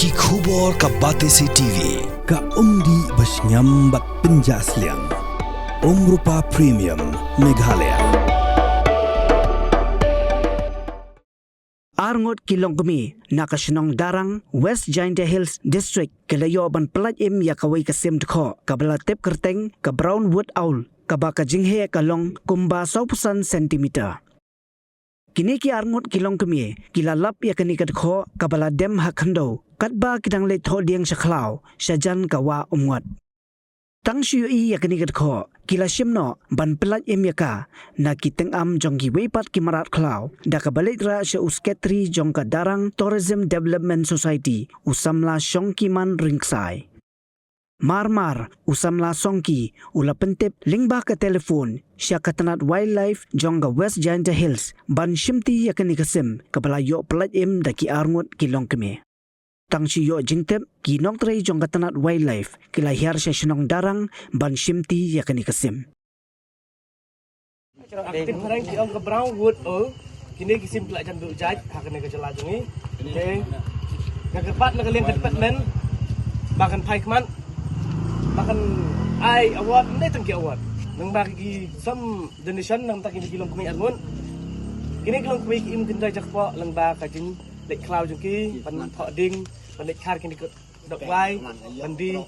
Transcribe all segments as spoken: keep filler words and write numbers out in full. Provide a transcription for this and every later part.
Ki khubor ka Batesi T V, ka umdih ba shngiam bad pynjah sliang. Umrupa Premium, Meghalaya. Arngut ki longkmie na ka shnong Darrang, West Jaintia Hills District, ki la ïoh ban pyllait im ïa kawei ka sim dkhot kaba la tip kyrteng ka Brown Wood Owl, kaba ka jingheh ka long kumba sawphew san centimeter. Kine ki arngut ki longkmie ki la lap ïa kane ka dkhot kaba la dem ha khyndew, katba ki dang leit thohdieng sha khlaw shajan ka wah Umngot. Tang shu ïohi ïa kane ka dkhot, ki la shim noh ban pyllait im ïa ka na ki tyngam jong kiwei pat ki mrad khlaw da kaba leit rah sha u Secretary jong ka Darrang Tourism Development Society, u samla Shongkiman Rynksai. Mar mar u samla Shongki u la pyntip lyngba ka telephone sha ka tnat Wildlife jong ka West Jaintia Hills ban shimti ïa kane ka sim kaba la ïoh pyllait im da ki arngut ki longkmie. Tang shu ïoh jingtip, ki nongtrei jong ka tnat Wildlife ki la hiar sha shnong Darrang ban shimti ïa kane ka sim. Ki ong ka Brown Wood Owl, kine ki sim ki la jan duh jait ha kane ka jylla jong ngi. Te nga kyrpad na ka liang ka department ba kan phai khmat, ba kan ai award, ne tang ki award, nangba ki sam donation na ka bynta kine ki longkmie arngut. Kine ki longkmie ki im kyndoh jakpoh lyngba ka jingleit khlaw jong ki, ban thohdieng, ban leit khar kine ki dohwai, ban die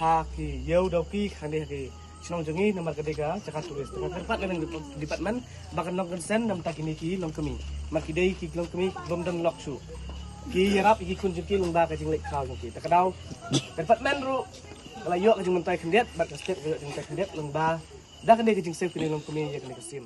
ha ki ïew dawki, khane ha ki shnong jong ngi, namar ka dei ka jaka tourist. Te nga kyrpad na ka liang department ba kan long concern na ka bynta kine ki longkmie. Namar ki dei ki longkmie bym don lok shuh. Ki ïarap ïa ki khun jong ki lyngba ka jingleit khlaw jong ki. Te ka daw ka department ruh ka la ïoh ka jingmyntoi khyndiat bad ka state ka ïoh jingmyntoi khyndiat lyngba da kane ka jingsiew kine ki longkmie ïa kane ka sim.